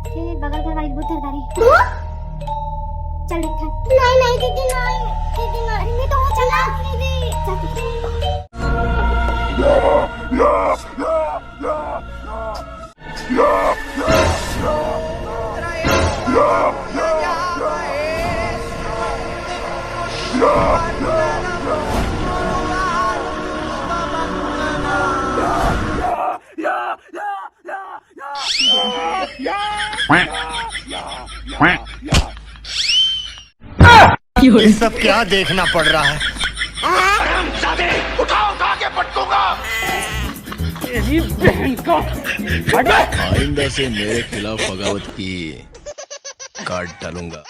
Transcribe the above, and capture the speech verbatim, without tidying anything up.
फिर बगल घर वाली भूत धर डारी। चल देखा। नहीं, नहीं, दीदी, नहीं, दीदी, नहीं। अरे, नहीं तो वो चला। दीदी। चल, दीदी। ये सब क्या देखना पड़ रहा है? आइंदा से मेरे खिलाफ बगावत की काट डालूंगा।